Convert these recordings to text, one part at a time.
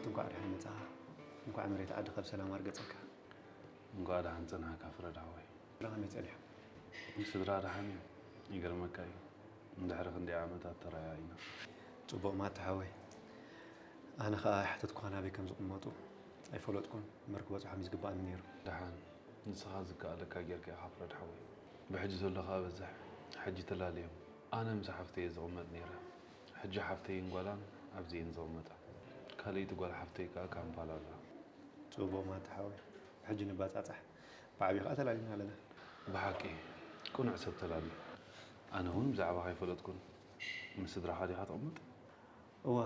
እንኳዕ ደሓን መጻኻ። እንኳዕ መሬት ዓድኻ ብሰላም ኣርገጸካ። እንኳዕ ደሓን ጸናሕካ ፍረድ ሓወይ። ስድራ ከመይ ጸኒሖም? ስድራ ደሓን እዮም። ይገርመካ እዩ፣ እንድሕሪ ክንደይ ዓመታት ተረኣኢና። ጽቡቕ ማቲ ሓወይ። ኣነ ኸኣ ኣይሓተትኩኻን ኣበይ ከም ዝቕመጡ ኣይፈለጥኩን። እምበር ክበጽሖም እዩ ዝግባኣኒ ነይሩ። ደሓን ንስኻ ዝከኣለካ ጌርካ ኢኻ ፍረድ ሓወይ። ብሕጂ ዘሎ ኸኣ በዝሕ። ሕጂ ተላለዮም። ኣነ ምስ ሓፍተይ እየ ዝቕመጥ ነይረ። ሕጂ ሓፍተይን ጓላን ኣብዚ እየን ዝቕመጣ። ካልኣይቲ ጓል ሓፍተይ ከኣ ካምፓላ ኣላ። ጽቡቕ ማቲ ሓወይ። ብሕጂ ንባጻጻሕ። ብዓብዩ ኸኣ ተላሊና ኣለና። ብሓቂ ቅኑዕ ሰብ ተላልዩ። ኣነ እውን ብዛዕባኻ ኣይፈለጥኩን። ምስ ስድራኻ ዲኻ ትቕመጥ? እወ፣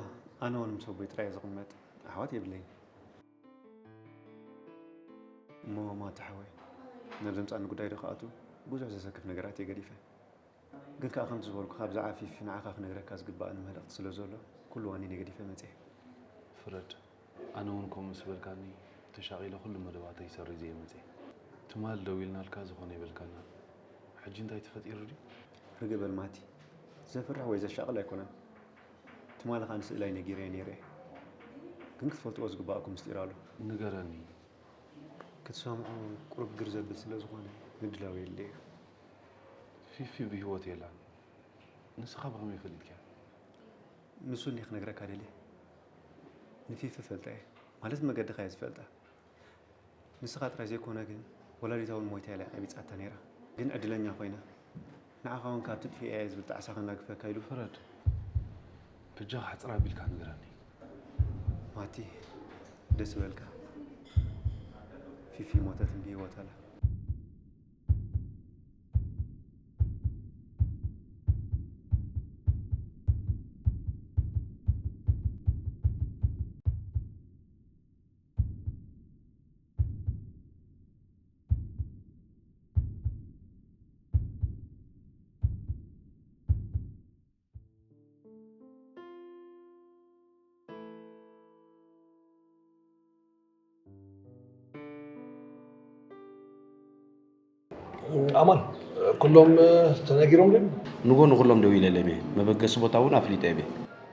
ኣነ እውን ምስ ኣቦይ ጥራይ እየ ዝቕመጥ። ኣሕዋት የብለይን። እሞ ማቲ ሓወይ፣ ናብ ዘምጻኒ ጉዳይ ዶ ክኣቱ? ብዙሕ ዘሰክፍ ነገራት እየ ገዲፈ። ግን ከኣ ከምቲ ዝበልኩኻ ብዛዕባ ፊፊ ንዓኻ ክነግረካ ዝግባኣኒ መልእኽቲ ስለ ዘሎ ኩሉ ዋኒነ ገዲፈ መጽየ። ፍረድ፣ ኣነ እውን ከምኡ ምስ በልካኒ ተሻቒለ ኩሉ መደባተይ ሰሪዘ እየ መጽየ። ትማል ደዊልናልካ ዝኾነ ኣይበልካናን። ሕጂ እንታይ ተፈጢሩ ድዩ? ርግእ በል ማቲ፣ ዘፍርሕ ወይ ዘሻቕል ኣይኮነን። ትማሊ ከኣ ንስእላይ ነጊረዮ ነይረ እየ። ግን ክትፈልጥዎ ዝግባኣኩም ምስጢር ኣሎ። ንገረኒ። ክትሰምዖ ቁሩብ ግር ዘብል ስለ ዝኾነ ምድላው የድልዮ እዩ። ፊፊ ብህይወት የላን። ንስኻ ብኸመይ ፈሊጥካ? ንሱ እንድየ ክነግረካ ደልየ። ንፊፊ እፈልጣ እየ። ማለት ብመገድኻ እየ ዝፈልጣ። ንስኻ ጥራይ ዘይኮነ ግን ወላዲታ እውን ሞይታ እያ ኢላ ቀቢጻታ ነይራ። ግን ዕድለኛ ኮይና ንዓኻ እውን ካብ ትጥፍእ እየ ዝብል ጣዕሳ ከናግፈካ ኢሉ። ፍረድ፣ በጃኻ ሕጽር ኣቢልካ ንገረኒ። ማቲ፣ ደስ ይበልካ። ፊፊ ሞተትን ብህይወት ኣላ። ኣማን፣ ኩሎም ተነጊሮም ድዮም? ንጎ ንኩሎም ደዊለሎም እየ። መበገሲ ቦታ እውን ኣፍሊጠ እየ።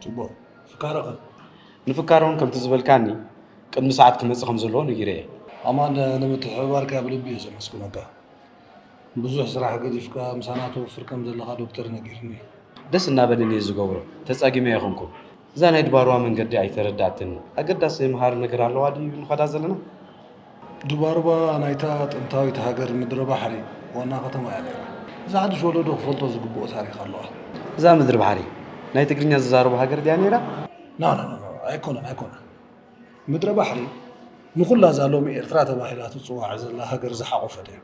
ጽቡቕ። ፍካረኸ? ንፍካረ እውን ከምቲ ዝበልካኒ ቅድሚ ሰዓት ክመጽእ ከም ዘለዎ ነጊረ እየ። ኣማን፣ ንምትሕብባርካ ብልቢ እየ ዘመስግነካ። ብዙሕ ስራሕ ገዲፍካ ምሳና ትወፍር ከም ዘለኻ ዶክተር ነጊርኒ። ደስ እናበለኒ እየ ዝገብሮ። ተጸጊመ ኣይኮንኩን። እዛ ናይ ድባርዋ መንገዲ ኣይተረድኣትንን። ኣገዳሲ መሃሪ ነገር ኣለዋ ድዩ ንኸዳ ዘለና? ዱባርባ ናይታ ጥንታዊት ሃገር ምድረ ባሕሪ ዋና ከተማ እያ ነይራ። እዚ ሓድሽ ወለዶ ክፈልጦ ዝግብኦ ታሪኽ ኣለዋ። እዛ ምድሪ ባሕሪ ናይ ትግርኛ ዝዛረቡ ሃገር ድያ ነይራ? ና ና ና ና፣ ኣይኮነን ኣይኮነን። ምድረ ባሕሪ ንኹላ እዛ ሎሚ ኤርትራ ተባሂላ ትጽዋዕ ዘላ ሃገር ዝሓቖፈት እያ።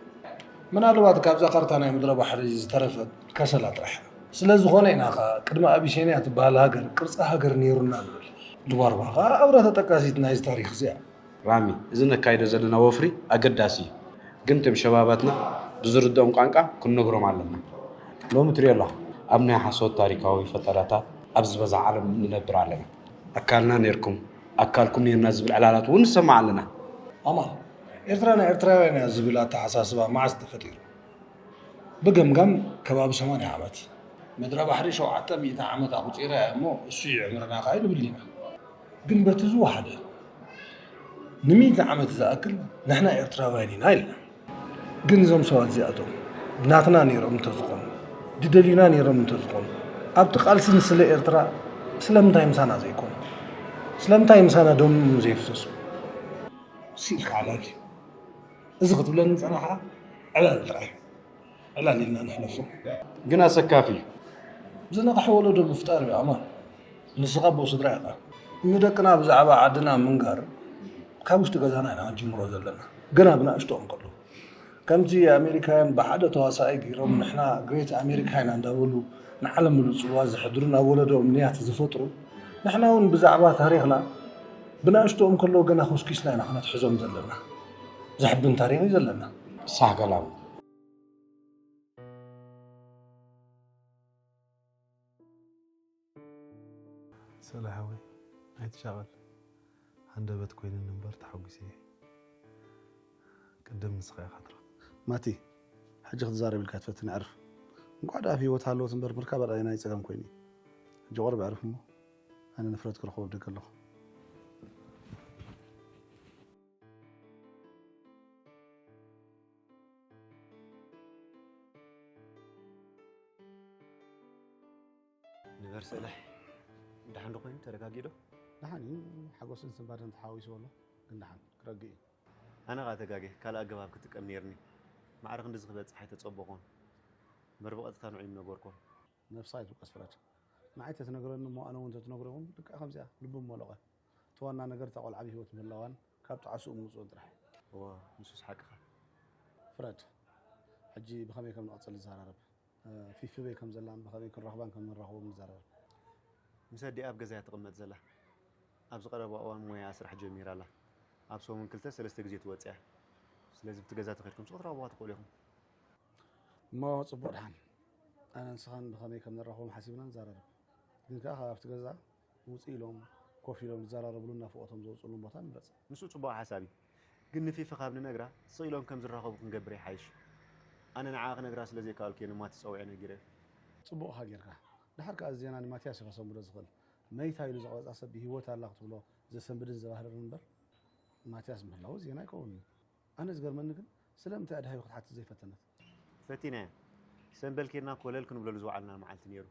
ምናልባት ካብዛ ካርታ ናይ ምድረ ባሕሪ ዝተረፈት ከሰላ ጥራሕ እያ። ስለ ዝኾነ ኢና ኸኣ ቅድሚ ኣቢሴንያ ትበሃል ሃገር ቅርጺ ሃገር ነይሩና ንብል። ድባርባ ኸኣ ኣብራ ተጠቃሲት ናይዚ ታሪኽ እዚኣ። ራሚ፣ እዚ ነካይዶ ዘለና ወፍሪ ኣገዳሲ እዩ። ግን እቶም ሸባባትና ብዝርድኦም ቋንቋ ክንነግሮም ኣለና። ሎሚ ትሪኦ ኣለኻ፣ ኣብ ናይ ሓሶት ታሪካዊ ፈጠራታት ኣብ ዝበዝሓ ዓለም ንነብር ኣለና። ኣካልና ኔርኩም፣ ኣካልኩም ኔርና ዝብል ዕላላት እውን ንሰምዕ ኣለና። ኣማን፣ ኤርትራ ናይ ኤርትራውያን እያ ዝብል ኣተሓሳስባ መዓስ ተፈጢሩ? ብገምጋም ከባቢ ሰማንያ ዓመት። ምድረ ባሕሪ ሸውዓተ ሚእቲ ዓመት ኣቑጺራ እያ እሞ እሱ እዩ ዕምርና ከኣ ንብል ኢና። ግን በቲ ዝወሓደ ንሚእቲ ዓመት ዝኣክል ንሕና ኤርትራውያን ኢና ኢልና። ግን እዞም ሰባት እዚኣቶም ናትና ነይሮም እንተዝኾኑ፣ ድደልዩና ነይሮም እንተዝኾኑ፣ ኣብቲ ቃልሲ ንስለ ኤርትራ ስለምንታይ ምሳና ዘይኮኑ? ስለምንታይ ምሳና ደሞም ዘየፍሰሱ? ሲልካ ዕላል እዩ። እዚ ክትብለኒ ዝጸናሕካ ዕላል ጥራይ እዩ። ዕላል ኢልና ነሕልፎ። ግን ኣሰካፊ እዩ። ዝነቕሐ ወለዶ ምፍጣር እዩ ኣማን። ንስኻ ኣቦ ስድራ ኢኻ። ንደቅና ብዛዕባ ዓድና ምንጋር ካብ ውሽጢ ገዛና ኢና ክንጅምሮ ዘለና። ገና ብንኣሽቶኦም ከለዉ። ከምቲ ኣሜሪካውያን ብሓደ ተዋሳኣይ ገይሮም ንሕና ግሬት ኣሜሪካ ኢና እንዳበሉ ንዓለም ምሉእ ጽልዋ ዘሕድሩ ናብ ወለዶኦም ንያት ዝፈጥሩ፣ ንሕና እውን ብዛዕባ ታሪኽና ብንኣሽቶኦም ከለዉ ገና ኮስኪስና ኢና ክነትሕዞም ዘለና። ዘሕብን ታሪኽ እዩ ዘለና። ሳህ ከላም። ሰለ ሓወይ ኣይትሻቐል። ሃንደበት ኮይኑኒ እምበር ተሓጒሰ እየ። ቅድም ንስኻ ኢኻ ትረኽብ። ማቲ፣ ሕጂ ክትዛረብ ኢልካ ትፈትን ኣዕርፍ። እንቋዕ ደኣ ኣብ ህይወት ሃለወት እምበር ምርካብ ኣርኣያ ናይ ጸገም ኮይኑ እዩ። ሕጂ ቁሩብ ኣዕርፍ እሞ ኣነ ንፍረት ክረኽቦ ኣብ ደገ ኣለኹ። ስእላይ ደሓን ዶ ኮይኑ? ተረጋጊ ዶ? ደሓን እዩ። ሓጎስን ስንባደን ተሓዋዊስዎ ኣሎ፣ ግን ደሓን ክረግእ እዩ። ኣነ ኸኣ ተጋጌ ካልእ ኣገባብ ክጥቀም ነይርኒ። ማዕረ ክንድዚ ክበጽሕ ኣይተጸበኹን። እምበር ብቐጥታ ንዑ ምነገርኩም። ነብስኻ ኣይትውቀስ ፍረድ። ንዓይ ተትነግረኒ እሞ ኣነ እውን ተትነግርኹም ልክዕ ከምዚኣ ልቢ ምመለቐ። እቲ ዋና ነገር እታ ቆልዓ ብህይወት ምህላዋን ካብ ጣዕስኡ ምውፅኡን ጥራሕ። እወ፣ ንሱስ ሓቅኻ። ፍረድ፣ ሕጂ ብኸመይ ከም ንቐፅል ንዘራረብ። ፊፊ በይ ከም ዘላን ብኸመይ ክንረኽባን ከም ንራኸቦም ንዘራረብ። ምስ ኣዲኣ ኣብ ገዛ እያ ትቕመጥ ዘላ። ኣብዚ ቀረባ እዋን ሞያ ስራሕ ጀሚራ ኣላ። ኣብ ሰሙን ክልተ ሰለስተ ግዜ ትወጽእ እያ። ስለዚ ብቲ ገዛ ተኸድኩም ሱቕ ክትረኽብዋ ትኽእሉ ኢኹም። እሞ ጽቡቕ ደሓን። ኣነ ንስኻን ብኸመይ ከም ንራኸቦም ሓሲብና ንዘራረብ። ግን ከኣ ካብቲ ገዛ ውጽእ ኢሎም ኮፍ ኢሎም ዝዘራረብሉ ናፍቖቶም ዘውጽኡሉን ቦታ ንምረጽ። ንሱ ጽቡቕ ሓሳብ እዩ። ግን ንፊፊ ካብ ንነግራ ስቕ ኢሎም ከም ዝራኸቡ ክንገብር ይሓይሽ። ኣነ ንዓኣ ክነግራ ስለ ዘይከኣልኩ እየ ንማቲ ጸዊዐ ነጊረዮ። ጽቡቕኻ ጌርካ። ደሓር ከኣ እዚ ዜና ንማትያስ እዩ ከሰንብዶ ዝኽእል። መይታ ኢሉ ዝቐረጻ ሰብ ብህይወት ኣላ ክትብሎ ዘሰንብድን ዘባህርርን እምበር ማትያስ ምህላዉ ዜና ኣይከውንን እዩ። ኣነ ዝገርመኒ ግን ስለምንታይ ኣድሃቢ ክትሓትት ዘይፈተነት? ፈቲናያ። ሰምበል ኬድና ኮለል ክንብለሉ ዝወዓልና መዓልቲ ነይሩ።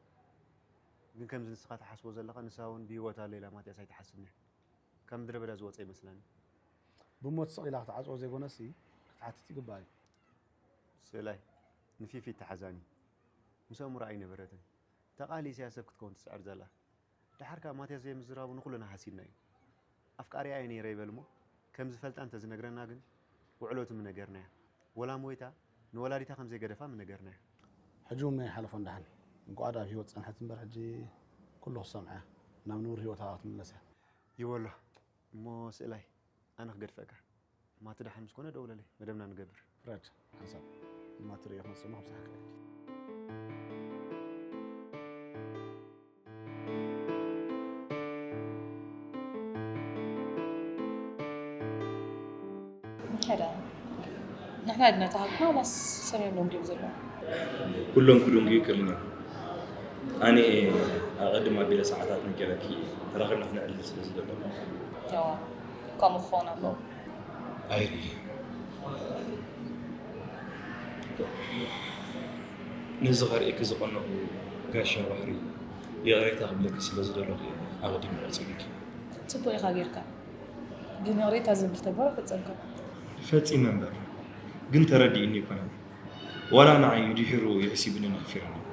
ግን ከምዚ ንስኻ ትሓስቦ ዘለኻ ንሳ እውን ብህይወት ኣሎ ኢላ ማትያስ ኣይትሓስብን እያ። ካብ ምድረ በዳ ዝወጸ ይመስለኒ። ብሞት ስቕ ኢላ ክትዓጽዎ ዘይኮነሲ ክትሓትት ይግባእ እዩ። ስእላይ ንፊፊ ይተሓዛኒ። ምስ ኣእምሮኣ ኣይነበረትን። ተቓሊሰ እያ ሰብ ክትከውን ትጽዕር ዘላ። ደሓር ከኣ ማትያስ ዘይምዝራቡ ንኹልና ሃሲብና እዩ። ኣፍቃሪኣ እየ ነይረ ይበል እሞ ከም ዝፈልጣ እንተዝነግረና ግን ውዕለቱ ምነገርናያ። ወላ ሞይታ ንወላዲታ ከም ዘይገደፋ ምነገርናያ። ሕጂ እውን ኣይሓለፎን ደሓን። እንቋዕ ደኣ ኣብ ህይወት ጸንሐት እምበር ሕጂ ኩሉ ክሰምዓ እያ። ናብ ንቡር ህይወታ ክትምለስ እያ። ይበሎ እሞ ስእላይ ኣነ ክገድፈካ። ማቲ ደሓን ምስ ኮነ ደውለለይ፣ መደብና ንገብር። ፍረድ፣ ሓንሳብ ማቲ ርእዮ ክመጽእ እሞ ክብጽሓካ እየ። እንታይ ደኣ? ንሕና ድና ተሃብና ዋላስ ሰብ እዮም ደንጉዮም ዘለዉ? ኩሎም ክድንጉዩ ይክእሉ እዮም። ኣነ ኣቐድም ኣቢለ ሰዓታት ነጊረኪ፣ ተራኺብና ክነዕልል ስለ ዝደለኹ። እዋ፣ ከምኡ ክኸውን ኣለዎ። ኣይሪ፣ ነዚ ከርእየኪ ዝቐነኹ ጋሻ ባህሪ ይቕሬታ ክብለኪ ስለ ዝደለኹ እየ ኣቐዲመ ቀጺለኪ። ጽቡቕ ኢኻ ጌርካ፣ ግን ይቕሬታ ዝብል ተግባር ኣይፈጸምካን። ፈጺመ እምበር፣ ግን ተረዲእኒ ኣይኮነን። ዋላ ንዓይ ድሒሩ የሕሲብንን ኣሕፊርንን።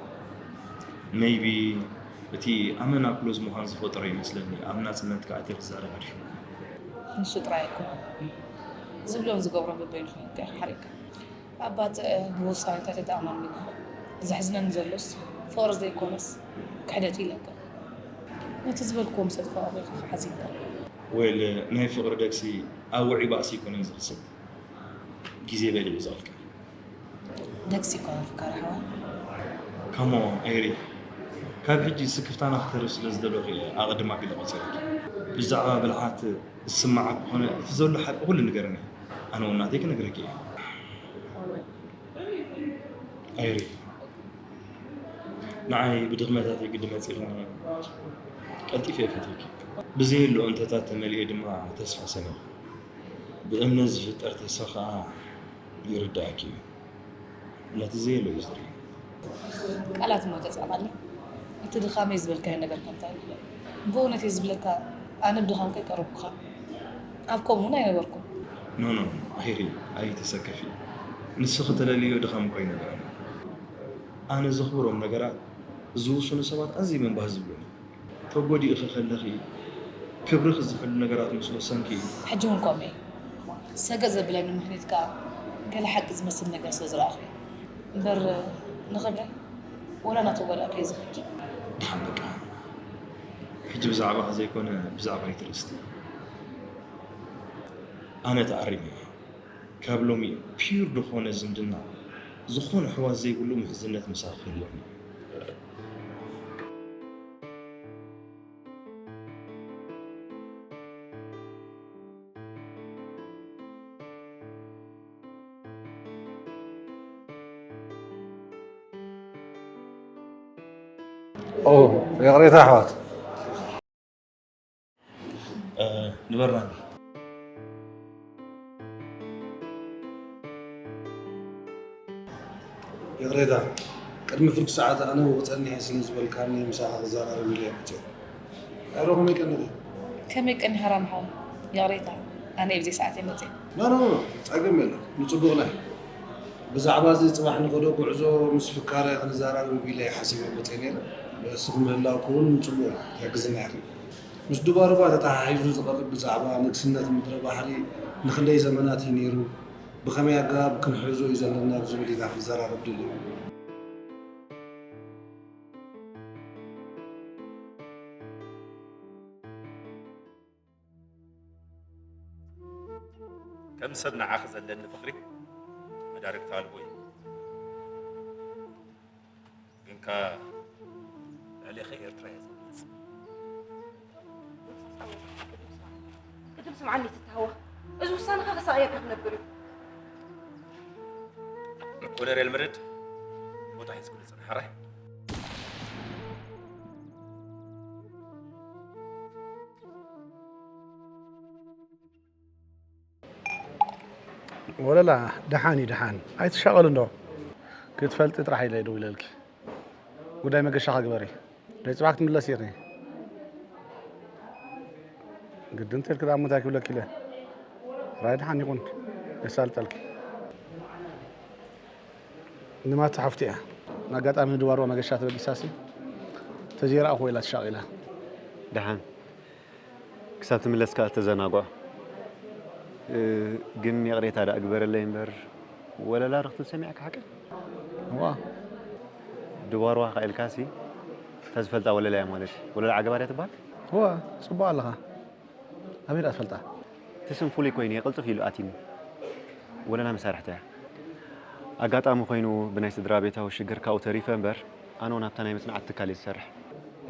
ሜይቢ እቲ ኣመና ክሎዝ ምዃን ዝፈጠሮ ይመስለኒ፣ ኣብ ናጽነት ክኣትር ዝዛረብ ኣድሕኑ። ንሱ ጥራይ ኣይኮነን፣ ዝብሎን ዝገብሮን በበይኑ ኮይኑ እንታይ ሓሪቕካ? ኣብ ባጽዕ ብውሳኔታት ኣይተኣማምንን። ዘሕዝነኒ ዘሎስ ፍቕሪ ዘይኮነስ ክሕደት እዩ ኢለካ። ነቲ ዝበልክዎ ምስ ኣጥፋእኩ ኢኻ ሓዚንካ። ዌል፣ ናይ ፍቕሪ ደግሲ ኣብ ውዑይ ባእሲ ኣይኮነን ዝኽሰት፣ ግዜ በሊዑ ዝቐልቀል። ደግሲ ኣይኮነን ፍካር ሓዋ። ካሞ፣ ኣይሪ፣ ካብ ሕጂ ስክፍታና ክተርፍ ስለ ዝደለኹ እየ ኣቐድም ኣቢለ ቆጺረኪ። ብዛዕባ ብልሓት ዝስምዓኪ ኮነ እቲ ዘሎ ሓቂ ኩሉ ንገርኒ። ኣነ እውን ናተይ ክነግረኪ እየ። ኣይሪ፣ ንዓይ ብድኽመታተይ ግዲ መጺእኽኒ። ቀልጢፈ እየ ፈትየኪ። ብዘየሎ እንተታት ተመሊኤ ድማ ተስፋ ሰነኹ። ብእምነት ዝፍጠር ተስፋ ኸኣ ይርድኣኪ እዩ። ነቲ ዘየሎ እዩ ዝርኢ። ቃላት እሞ ተጻባሊ። እቲ ድኻመይ ዝበልካዮ ነገር ከ እንታይ እዩ? ብእውነት እየ ዝብለካ፣ ኣነ ብድኻምካ ኣይቀረብኩኻን። ኣብ ከምኡ እውን ኣይነበርኩን። ኖ፣ ኖ፣ ኖ፣ ኣሂሪ፣ ኣይትሰከፊ። ንስኺ ተለልዮ ድኻም እኮ ኣይነበረን። ኣነ ዘኽብሮም ነገራት ዝውስኑ ሰባት ኣዝዮም እዮም ባህ ዝብሉኒ። ተጎዲእኺ ከለኺ፣ ክብርኺ ዝሕሉ ነገራት ምስ ወሰንኪ። ሕጂ እውን ከምኡ እዩ። ሰገጥ ዘብለኒ ምኽንያት ከኣ ገለ ሓቂ ዝመስል ነገር ስለ ዝረኣኹ እዩ። እምበር ንኽብረይ ወላ እናተጎዳእኩ እየ ዝኽኪ። ደሓን በቃ። ሕጂ ብዛዕባኺ ዘይኮነ ብዛዕባይ ትርእስቲ። ኣነ ተኣሪመ እየ። ካብ ሎሚ ፒዩር ዝኾነ ዝምድና፣ ዝኾነ ሕዋስ ዘይብሉ ምሕዝነት ምሳኺ ክህልወኒ እዩ። ኦ፣ ይቕሬታ ኣሕዋት። እ፣ ንበርና። ይቕሬታ። ቅድሚ ፍርቂ ሰዓት ኣነ ወጸኒሐ ስለ ዝበልካኒ ምሳኻ ክዘራረብ ኢለ እየ መጺኤ። ኣረ ከመይ ቀኒኺ? ከመይ ቀኒኻ ራም ሓወይ? ይቕሬታ፣ ኣነ ብዘይ ሰዓት እየ መጺኤ። ኖ፣ ኖ፣ ኖ፣ ጸገም የለን። ንጽቡቕና እዩ። ብዛዕባ እዚ ጽባሕ ንኸዶ ጉዕዞ ምስ ፍካረ ክንዘራረብ ኢለ እየ ሓሲበ መጺኤ ነይረ። ንስኺ ምህላውኪ እውን ጽቡቕ እዩ፣ ትሕግዝና ኢኺ። ምስ ዱባሩባ ተተሓሒዙ ዝቐርብ ብዛዕባ ንግስነት ምድረ ባሕሪ ንኽንደይ ዘመናት እዩ ነይሩ፣ ብኸመይ ኣገባብ ክንሕዞ እዩ ዘለና ብዝብል ኢና ክንዘራረብ ድልየና። ከም ሰብ ንዓኺ ዘለኒ ፍቕሪ መዳርግቲ ኣልቦ እዩ። ግን ከኣ ልዕሌኺ ኤርትራ እየ ዝመርጽ። ቅድም ስምዓኒ ትተሃወኽ። እዚ ውሳነኻ ክሳቐየካ ክነብር እዩ። ኮነሬል ምርድ ቦታ ሒዝኩ ዝጽንሓ ራይ። ወለላ ደሓን እዩ ደሓን ኣይትሻቐል እንዶ ክትፈልጢ ጥራሕ ኢለ ደው ኢለልኪ ጉዳይ መገሻ ክግበሪ ደይ ፅባሕ ክትምለስ ኢኺ ግድን ተልክ ዳሞ እንታይ ክብለኪ ኢለ ራይ ደሓን ይኹን የሳልጠልኪ ንማቲ ሓፍቲ እያ ንኣጋጣሚ ንድባርዋ መገሻ ተበጊሳሲ ተዘይረኣኹ ኢላ ትሻቕ ኢላ ደሓን ክሳብ ትምለስ ከኣ ተዘናግዖ። ግን ይቕሬታ ደኣ ግበረለይ እምበር ወለላ ዶ ክትብል ሰሚዐካ ሓቂ? እዋ። ድባርዋ ከኣ ኢልካሲ እታ ዝፈልጣ ወለላ እያ ማለት እዩ። ወለላ ዓገባር እያ ትበሃል? እዋ፣ ጽቡቕ ኣለኻ። ኣበይ ደኣ ትፈልጣ? እቲ ስም ፍሉይ ኮይኑ እየ ቅልጥፍ ኢሉ ኣትዩኒ። ወለላ መሳርሕታ እያ። ኣጋጣሚ ኮይኑ ብናይ ስድራ ቤታዊ ሽግር ካብኡ ተሪፈ እምበር ኣነ እውን ኣብታ ናይ መጽናዕቲ ትካል እየ ዝሰርሕ።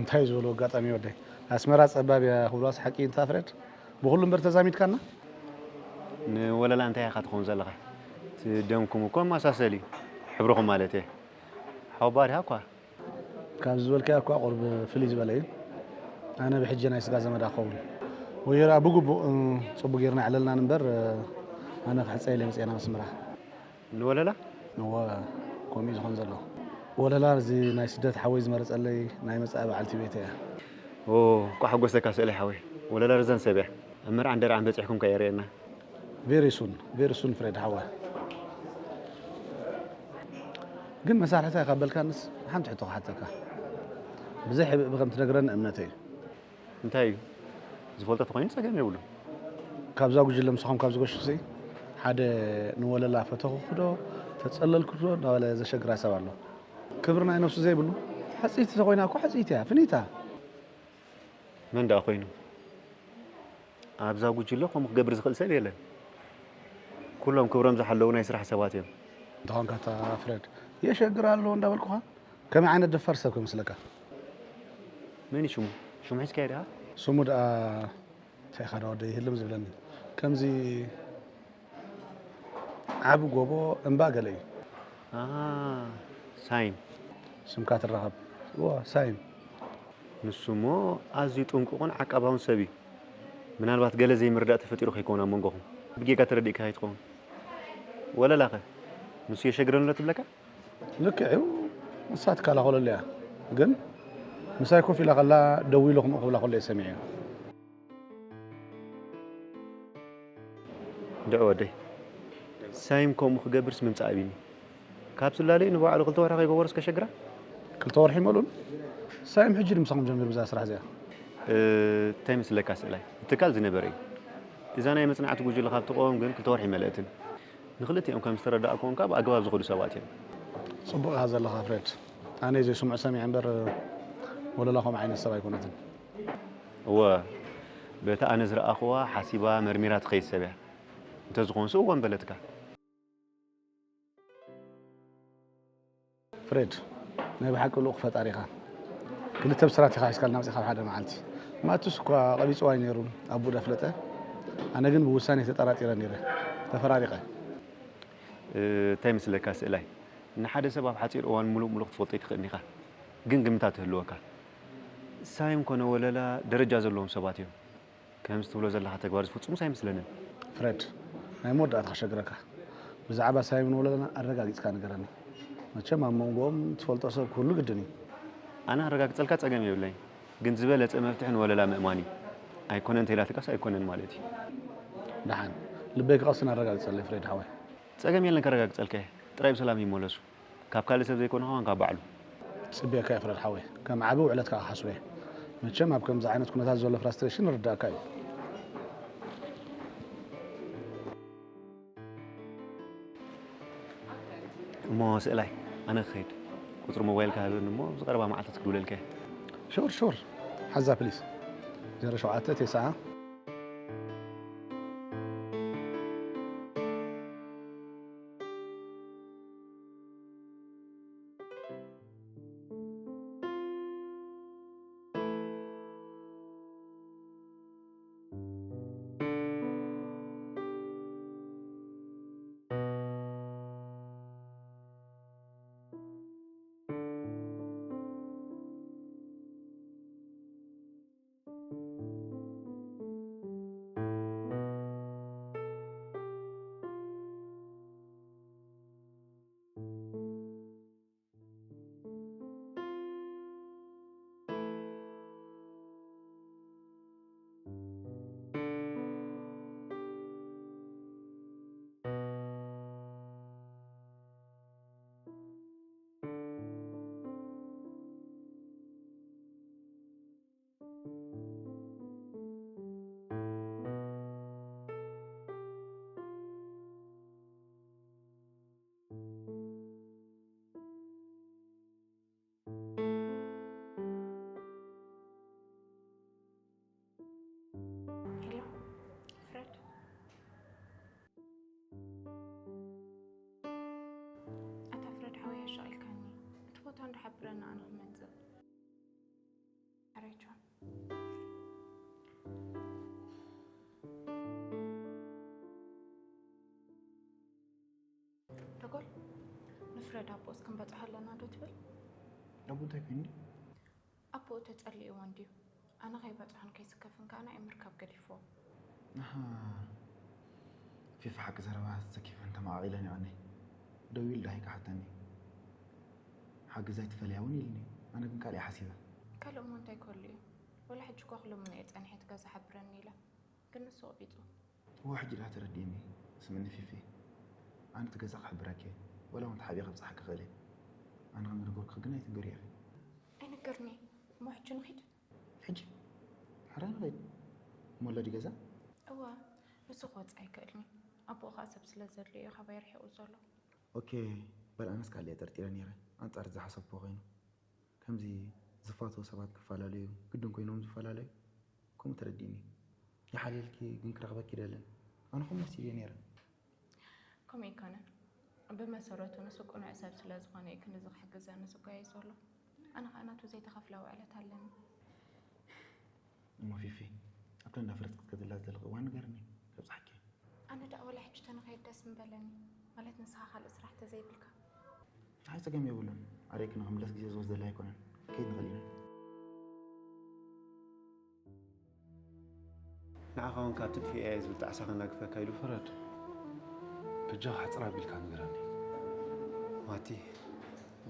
እንታይ ዝበሉ ኣጋጣሚ ወደይ? ኣስመራ ጸባብ እያ ክብልዋስ ሓቂ እንታ ፍረድ? ብኹሉ እምበር ተዛሚድካና? ንወለላ እንታይ ኢኻ ትኸውን ዘለኻ? እቲ ደምኩም እኮ መሳሰል እዩ። ሕብርኹም ማለት እየ። ሓወቦኣ ዲኻ እኳ? ካብዚ ዝበልካዮ እኳ ቁሩብ ፍልይ ዝበለ እዩ። ኣነ ብሕጂ ናይ ስጋ ዘመዳ ክኸውን። ወዮ ደኣ ብግቡእ ጽቡቕ ጌርና የዕለልናን እምበር ኣነ ክሕጸየለይ መጺኤ ናብ ኣስመራ። ንወለላ? እወ፣ ከምኡ እዩ ዝኾን ዘሎ። ወለላ እዚ ናይ ስደት ሓወይ ዝመረጸለይ ናይ መጻኢ በዓልቲ ቤተይ እያ። ኦ፣ እንቋዕ ሓጎሰካ ስእለይ ሓወይ። ወለላ ርዛን ሰብ እያ። ኣብ መርዓን ደርዓን በጺሕኩም ከኣ የርእየና። Very soon, very soon ፍሬድ ሓወይ። ግን መሳርሕታ ኢኻ በልካንስ ሓንቲ ሕቶ ክሓተካ። ብዘይ ሕብእቢ ከም ትነግረኒ እምነተይ እዩ። እንታይ እዩ? ዝፈልጦ ተኾይኑ ጸገም የብሉን። ካብዛ ጉጅለ ምሳኹም ካብ ዝገሹሲ ሓደ ንወለላ ፈተኹኽዶ ተጸለልኩዶ እንዳበለ ዘሸግራ ሰብ ኣሎ። ክብሪ ናይ ነብሱ ዘይብሉ ሕጽይቲ ተኾይና እኮ ሕጽይቲ እያ፣ ፍኒታ። መን ደኣ ኮይኑ? ኣብዛ ጉጅለ ከምኡ ክገብር ዝኽእል ሰብ የለን። ኩሎም ክብሮም ዝሓለዉ ናይ ስራሕ ሰባት እዮም። እንተኾንካ እታ ፍረድ የሸግር ኣሎ እንዳበልኩኻ ከመይ ዓይነት ደፋር ሰብ ክመስለካ? መን እዩ ሽሙ? ሽሙ ሒዝካዮ ዲኻ? ስሙ ደኣ እንታይ ኢኻ ደኣ ወደይ ህልም ዝብለኒ ከምዚ ዓቢ ጎቦ እምባ ገለ እዩ። ኣሃ ሳይም። ስምካ ትራኸብ። እወ ሳይም። ንሱ እሞ ኣዝዩ ጥንቁቕን ዓቃባውን ሰብ እዩ። ምናልባት ገለ ዘይምርዳእ ተፈጢሩ ከይከውን ኣብ መንጎኹም። ብጌጋ ተረዲእካ ከይትኸውን። ወለላኸ? ንሱ የሸግረኒ ኣሎ ትብለካ? ልክዕ እዩ። ንሳ ትከላኸለሉ እያ። ግን ምሳይ ኮፍ ኢላ ከላ ደዊለኹም ክብላ ከሎ እየ ሰሚዐ። እንድዒ ወደይ፣ ሳይም ከምኡ ክገብርስ ምምጻእ ኣቢኒ። ካብ ስላለዩ ንባዕሉ ክልተ ወርሒ ከይገበሮስ ከሸግራ? ክልተ ወርሒ ይመልኡን? ሳይም ሕጂ ድዩ ምሳኹም ጀሚሩ ብዛ ስራሕ እዚኣ? እንታይ ይመስለካ ስእላይ? እቲ ትካል ዝነበረ እዩ። እዛ ናይ መጽናዕቲ ጉጅለ ካብ ትቐውም ግን ክልተ ወርሒ ኣይመለእትን። ንኽልቲኦም ከም ዝተረዳእክዎም ከኣ ብኣገባብ ዝኸዱ ሰባት እዮም። ጽቡቕ ኢኻ ዘለኻ ፍሬድ። ኣነ ዘይስምዖ ሰሚዐ እምበር ወለላ ከምኡ ዓይነት ሰብ ኣይኮነትን። እወ፣ በቲ ኣነ ዝረኣኽዋ ሓሲባ መርሚራ ትኸይድ ሰብ እያ። እንተዝኾንሲ እወ ምበለትካ። ፍሬድ፣ ናይ ብሓቂ ልኡኽ ፈጣሪ ኢኻ። ክልተ ብስራት ኢኻ ሒዝካልና መጺእካ ኣብ ሓደ መዓልቲ። ማቱስ እኳ ቀቢጽዋ እዩ ነይሩ፣ ኣቦኡ ዳፍለጠ። ኣነ ግን ብውሳኔ ተጠራጢረ ነይረ። ተፈራሪቐ። እንታይ ይመስለካ ስእላይ? ንሓደ ሰብ ኣብ ሓጺር እዋን ምሉእ ምሉእ ክትፈልጦ ኣይትኽእልን ኢኻ። ግን ግምታት ይህልወካ። ሳይም ኮነ ወለላ ደረጃ ዘለዎም ሰባት እዮም። ከምዚ ትብሎ ዘለኻ ተግባር ዝፍጽሙስ ኣይመስለንን። ፍረድ፣ ናይ መወዳእታ ክሸግረካ። ብዛዕባ ሳይምን ወለላን ኣረጋጊጽካ ንገረኒ። መቸም ኣብ መንጎኦም ትፈልጦ ሰብ ክህሉ ግድን እዩ። ኣነ ኣረጋግጸልካ ጸገም የብለይ፣ ግን ዝበለጸ መፍትሒ ንወለላ ምእማን እዩ። ኣይኮነን እንተኢላትካስ ኣይኮነን ማለት እዩ። ደሓን፣ ልበይ ክቐስን ኣረጋግጸለይ ፍሬድ ሓወይ። ጸገም የለን፣ ከረጋግጸልካ እየ። ጥራይ ብሰላም ይመለሱ። ካብ ካልእ ሰብ ዘይኮነ ኸማን ካብ ባዕሉ። ጽብየካ እየ ፍረድ ሓወይ፣ ከም ዓቢ ውዕለት ከኣ ክሓስቦ እየ። መቸም ኣብ ከምዚ ዓይነት ኩነታት ዘሎ ፍራስትሬሽን ይርዳእካ እዩ። እሞ ስእላይ ኣነ ክኸይድ፣ ቁጽሪ ሞባይልካ ሃበኒ እሞ ኣብዚ ቀረባ መዓልታት ክድውለልካ እየ። ሹር ሹር፣ ሓዛ ፕሊስ። ዜሮ ሸውዓተ ተስዓ። ሄሎ፣ ፍረድ። ኣታ ፍረድ ሓወይ ኣሻቒልካኒ። እቲ ቦታ እንዶ ሓብረና ኣነ ክመጽእ። ኣሬቾ። ደጎል፣ ንፍረድ ኣቦኡስ ክንበጽሖ ኣለና ዶ ትብል? ኣቦ እንታይ ኮይኑ? ኣቦኡ ተጸሊእዎ እንድዩ። ኣነ ከይበጽሖን ከይስከፍን ከኣ ንዓይ ምርካብ ገዲፍዎ። ኣሃ። ፊፊ ሓቂ ዘረባ ተሰኪፈን ተመቓቒለን ይቐኒ። ደዊሉ ዳሂ ክሓተኒ። ሓገዝ ኣይትፈልያ እውን ኢልኒ። ኣነ ግን ካልእ ሓሲበ። ካልእ እሞ እንታይ ክህሉ እዩ? ወላ ሕጂ እኳ ክልምኖ እየ ጸኒሐ እቲ ገዛ ሓብረኒ ኢለ። ግን ንሱ ኣቕቢጹ። እወ፣ ሕጂ ደኣ ተረዲእኒ። ስምዕኒ ፊፊ፣ ኣነ እቲ ገዛ ክሕብረኪ እየ። ወላ እውን ተሓቢኤ ከብጽሓኪ ክእል እየ። ኣነ ከም ዝነገርኩኺ ግን ኣይትንገርዮ ኢኺ። ኣይንገርን'የ። እሞ ሕጂ ንኺድ? ሕጂ? ሕራይ ንኺድ። እሞ ወላዲ ገዛ? እወ፣ ንሱ ክወጽእ ኣይክእልን እዩ። ኣቦኡ ኸኣ ሰብ ስለ ዘድልዮ እዩ ካባይ ርሒቑ ዘሎ። ኦኬ፣ በል ኣነስ ካልእ እየ ጠርጢረ ነይረ። ኣንጻር ዝሓሰብክዎ ኮይኑ። ከምዚ ዝፋተዉ ሰባት ክፈላለዩ ግድን ኮይኖም ዝፈላለዩ? ከምኡ ተረዲእኒ። ይሓልየልኪ፣ ግን ክረኽበኪ ይደልን። ኣነ ከምኡ መሲልዮ ነይረ። ከምኡ ኣይኮነን። ብመሰረቱ ንሱ ቅኑዕ ሰብ ስለ ዝኾነ እዩ ክንድዚ ክሕግዘኒ ዝጓየ ዘሎ። ኣነ ኸኣ ናቱ ዘይተኸፍለ ውዕለት ኣለኒ። እሞ ፊፊ፣ ኣብታ እንዳ ፍረድ ክትከድላ ዘለኺ እዋን ንገርኒ፣ ከብጽሓኪ። ኣነ ደኣ ወላ ሕጂ ተንኸይድ ደስ ምበለኒ። ማለት ንስኻ ካልእ ስራሕ ተዘይብልካ። ንዓይ ጸገም የብሉን። ኣርየኪ ንኽምለስ ግዜ ዝወስደለይ ኣይኮነን። ከይድ ንኽእል ኢና። ንዓኻ እውን ካብ ትጥፍኤ እየ ዝብል ጣዕሳ ከናግፈካ ኢሉ። ፍረድ፣ በጃኻ ሕጽር ኣቢልካ ንገረኒ። ማቲ፣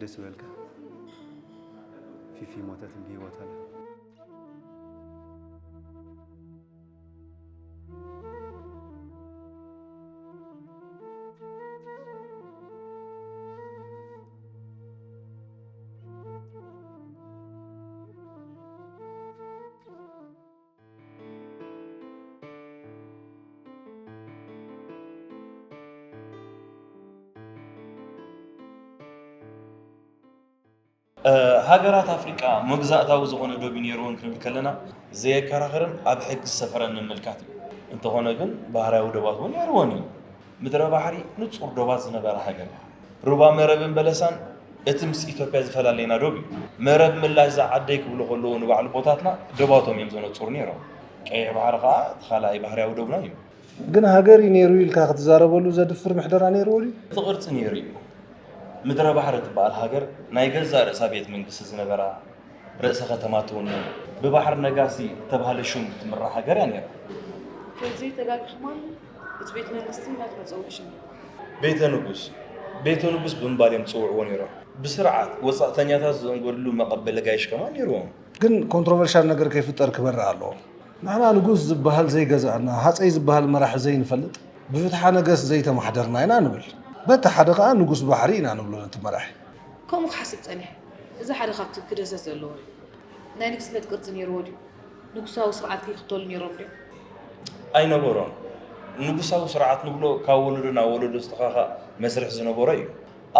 ደስ ይበልካ። ፊፊ ሞተት፣ ብህይወት ኣላ። እ፣ ሃገራት ኣፍሪቃ መግዛእታዊ ዝኾነ ዶብ እዩ ነይርወን ክንብል ከለና ዘየከራኽርን ኣብ ሕጊ ዝሰፈረን ምምልካት እዩ። እንተኾነ ግን ባህርያዊ ዶባት እውን ነይርወን እዩ። ምድረ ባሕሪ ንጹር ዶባት ዝነበራ ሃገር እያ። ሩባ መረብን በለሳን እቲ ምስ ኢትዮጵያ ዝፈላለየና ዶብ እዩ። መረብ ምላሽ ዝዓደይ ክብሉ ከለዉ ንባዕሉ ቦታትና ዶባቶም እዮም ዘነጽሩ ነይሮም። ቀይሕ ባሕሪ ኸኣ እቲ ካልኣይ ባህርያዊ ዶብና እዩ። ግን ሃገር እዩ ነይሩ ኢልካ ክትዛረበሉ ዘድፍር ምሕደራ ነይርዎ ድዩ? እቲ ቅርጺ ነይሩ እዩ። ምድረ ባሕሪ እትበሃል ሃገር ናይ ገዛእ ርእሳ ቤት መንግስቲ ዝነበራ፣ ርእሰ ከተማ ትውንን፣ ብባሕሪ ነጋሲ እተባህለ ሹም እትምራሕ ሃገር እያ ነይራ። ከምዚ ተጋጊ ከማን እቲ ቤት መንግስቲ ናቱ መጸውዒ ሽም እዩ። ቤተ ንጉስ፣ ቤተ ንጉስ ብምባል እዮም ዝፅውዕዎ ነይሮም። ብስርዓት ወፃእተኛታት ዝእንገድሉ መቐበሊ ጋይሽ ከማን ነይርዎም። ግን ኮንትሮቨርሻል ነገር ከይፍጠር ክበርህ ኣለዎ። ንሕና ንጉስ ዝበሃል ዘይገዛእና፣ ሃፀይ ዝበሃል መራሒ ዘይንፈልጥ፣ ብፍትሓ ነገስት ዘይተማሕደርና ኢና ንብል። በቲ ሓደ ከዓ ንጉስ ባሕሪ ኢና ንብሎ ነቲ መራሒ። ከምኡ ክሓስብ ፀኒሐ። እዚ ሓደ ካብቲ ክደሰት ዘለዎ እዩ። ናይ ንግስነት ቅርፂ ነይርዎ ድዩ? ንጉሳዊ ስርዓት ይኽተሉ ነይሮም ድዮም? ኣይነበሮን። ንጉሳዊ ስርዓት ንብሎ ካብ ወለዶ ናብ ወለዶ ዝተኻኻእ መስርሕ ዝነበሮ እዩ።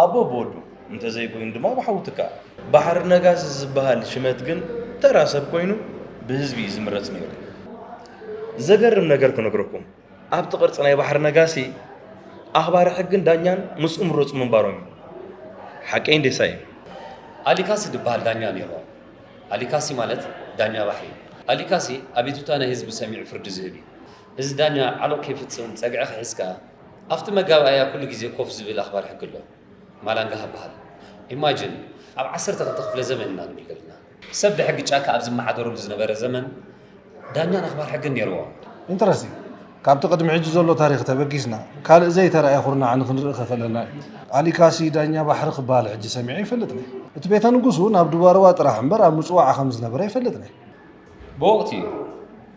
ኣቦ ብወዱ፣ እንተዘይኮይኑ ድማ ብሓው ትካእ። ባሕሪ ነጋሲ ዝበሃል ሽመት ግን ተራ ሰብ ኮይኑ ብህዝቢ እዩ ዝምረፅ ነይሩ። ዘገርም ነገር ክነግረኩም፣ ኣብቲ ቅርፂ ናይ ባሕሪ ነጋሲ ኣኽባሪ ሕግን ዳኛን ምስኡ ምረፁ ምንባሮም እዩ። ሓቀይ እንዴ ሳይም? ኣሊካሲ ዝበሃል ዳኛ ነይርዎ። ኣሊካሲ ማለት ዳኛ ባሕሪ እዩ። ኣሊካሲ ኣቤቱታ ናይ ህዝቢ ሰሚዑ ፍርዲ ዝህብ እዩ። እዚ ዳኛ ዓሎ ከይፍፅም ፀግዒ ክሕዝ ከዓ ኣብቲ መጋባእያ ኩሉ ግዜ ኮፍ ዝብል ኣኽባሪ ሕጊ ኣሎ። ማላንጋህ ይበሃል። ኢማጅን ኣብ ዓሰርተ ክልተ ክፍለ ዘመን ኢና ንብል ዘለና። ሰብ ብሕጊ ጫካ ኣብ ዝመሓደረሉ ዝነበረ ዘመን ዳኛን ኣኽባር ሕግን ነይርዎም። ኢንተረስቲንግ። ካብቲ ቅድሚ ሕጂ ዘሎ ታሪኽ ተበጊስና ካልእ ዘይተራእየ ኩርናዕ ንክንርኢ ከኽእለና እዩ። ኣሊካሲ ዳኛ ባሕሪ ክበሃል ሕጂ ሰሚዐ ኣይፈልጥን እየ። እቲ ቤተ ንጉሱ ናብ ዱባርዋ ጥራሕ እምበር ኣብ ምጽዋዕ ከም ዝነበረ ኣይፈልጥን እየ። ብወቕቲ እዩ።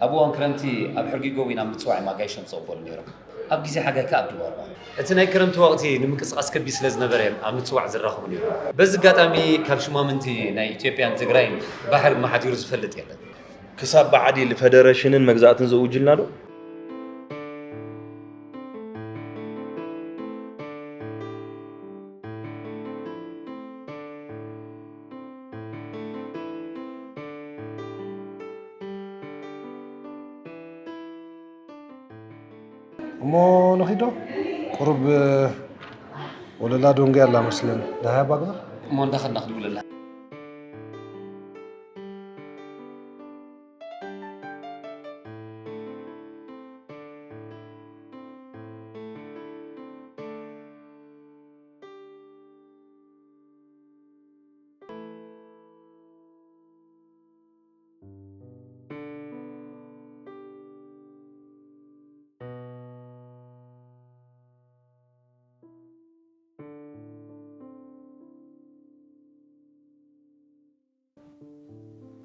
ኣብ እዋን ክረምቲ ኣብ ሕርጊ ጎው ኢና ምጽዋዕ ማጋይሾም ዝቕበሉ ነይሮም። ኣብ ግዜ ሓጋይ ከኣ ኣብ ዱባርዋ። እቲ ናይ ክረምቲ ወቕቲ ንምንቅስቓስ ከቢድ ስለ ዝነበረ እዮም ኣብ ምጽዋዕ ዝራኸቡ ነይሮም። በዚ ኣጋጣሚ ካብ ሹማምንቲ ናይ ኢትዮጵያን ትግራይን ባሕሪ መሓዲሩ ዝፈልጥ የለን። ክሳብ ብዓዲል ፈደረሽንን መግዛእትን ዘውጅልና ዶ? እሞ ንኺዶ ቁሩብ ወለላ ዶንጌ ኣላ መስለን ደሃያ ባግበር እሞ እንዳኸድና ክንብለላ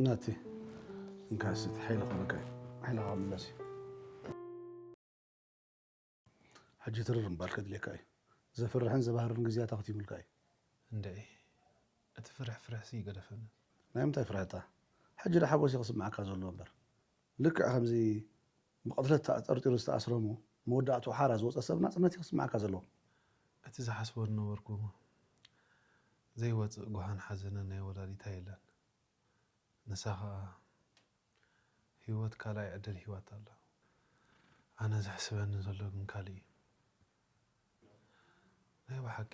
ናቲ እንካ እስቲ ሓይሊ ኾነካ እዩ። ሓይልኻ ምለስ እዩ። ሕጂ ትርር ምባል ከድልየካ እዩ። ዘፍርሕን ዘባህርን ግዜያት ኣኽቲሙልካ እዩ። እንድዒ እቲ ፍርሕ ፍርሕሲ ይገደፈኒ። ናይ ምንታይ ፍርሕታ? ሕጂ ዶ ሓጎስ እዩ ክስምዓካ ዘለዎ እምበር። ልክዕ ከምዚ ብቕትለት ተጠርጢሩ ዝተኣስረ እሞ መወዳእትኡ ሓራ ዝወፀ ሰብ ናፅነት እዩ ክስምዓካ ዘለዎ። እቲ ዝሓስቦ ዝነበርኩ ዘይወፅእ ጉሃን ሓዘነ ናይ ወላዲታ የለን። ንሳ ኸኣ ህይወት ካልኣይ ዕድል ሂባታ ኣላ። ኣነ ዘሕስበኒ ዘሎ ግን ካልእ እዩ። ናይ ብሓቂ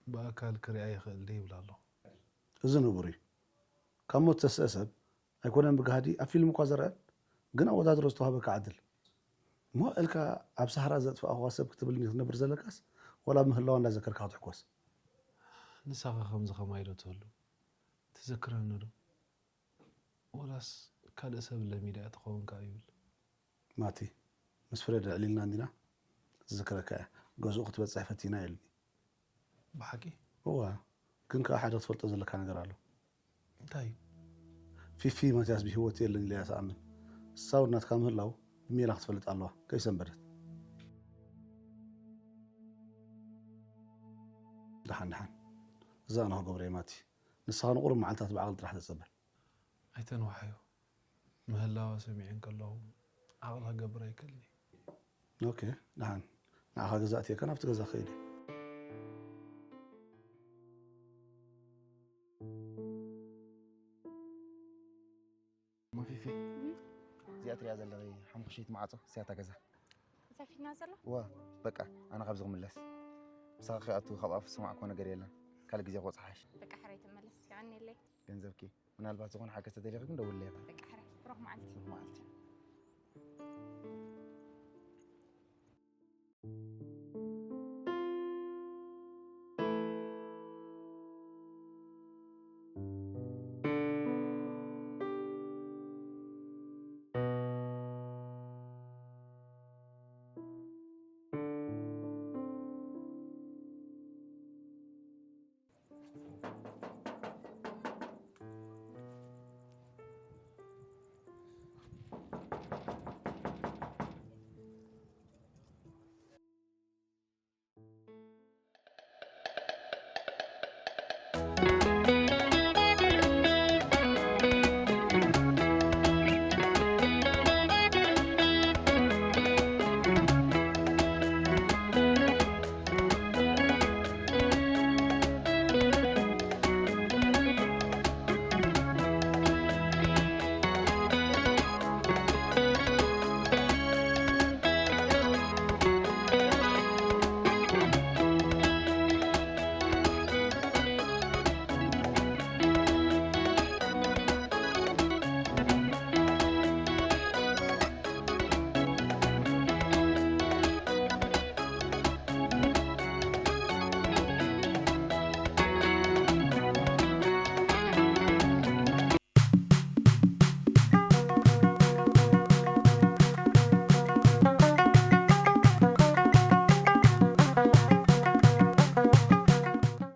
ብኣካል ክሪኣ ይኽእል ድየ ይብል ኣለኹ። እዚ ንቡር እዩ። ካብ ሞት ዝተስአ ሰብ ኣይኮነን ብጋህዲ ኣብ ፊልም እኳ ዝረኣን ግን ኣወዳድሮ ዝተዋህበካ ዕድል። እሞ ኢልካ ኣብ ሳህራ ዘጥፋእኽዋ ሰብ ክትብል ክትነብር ዘለካስ ዋላ ኣብ ምህላዋ እንዳዘከርካ ክትሕኮስ? ንሳኸ ከምዚ ከማይ ዶ ትህሉ? ትዝክረኒ ዶ? ወላስ ካልእ ሰብ ለሚዳ እያ ትኸውን ከኣ ይብል። ማቲ፣ ምስ ፍሬድ ኣዕሊልና እንዲና? ትዝክረካ እያ። ገዝኡ ክትበጽሕ ፈቲና ኢሉኒ። ብሓቂ? እዋ፣ ግን ከኣ ሓደ ክትፈልጦ ዘለካ ነገር ኣሎ። እንታይ እዩ? ፊፊ ማትያስ ብህይወት የለን ኢለ እያ ትኣምን። ንሳ እውን ናትካ ምህላው ብሜላ ክትፈልጥ ኣለዋ። ከይሰንበደት። ደሓን ደሓን። እዛ ኣነ ክገብሮ እየ ማቲ። ንስኻ ንቑሩብ መዓልታት ብዓቕሊ ጥራሕ ተጸበ። ኣይተንውሓዮ። ምህላዋ ሰሚዐ እንከለኹ ዓቕሊ ክገብር ኣይክእልን እየ። ኦኬ፣ ደሓን ንዓኻ ገዛ ኣእትየካ ናብቲ ገዛ ክኸይድ እየ። እሞ ፊፊ፣ እዚኣ ትሪኣ ዘለኺ ሓሙኽሽይቲ ማዕጾ፣ እስያታ ገዛ። እዛ ፊትና ዘላ? እዋ፣ በቃ፣ ኣነ ካብዚ ክምለስ። ምሳኺ ከይኣቱ ካብ ኣፉ ዝሰማዕክዎ ነገር የለን። ካልእ ግዜ ክወጽእ ሓይሽ። በቃ፣ ሕራይ ተመለስ፣ የቐንየለይ። ገንዘብኪ። ምናልባት ዝኾነ ሓገዝ ተደሊኺ ግን ደውልለይ ኢኻ። በቃ፣ ሕራይ፣ ብሩኽ መዓልቲ። ብሩኽ መዓልቲ።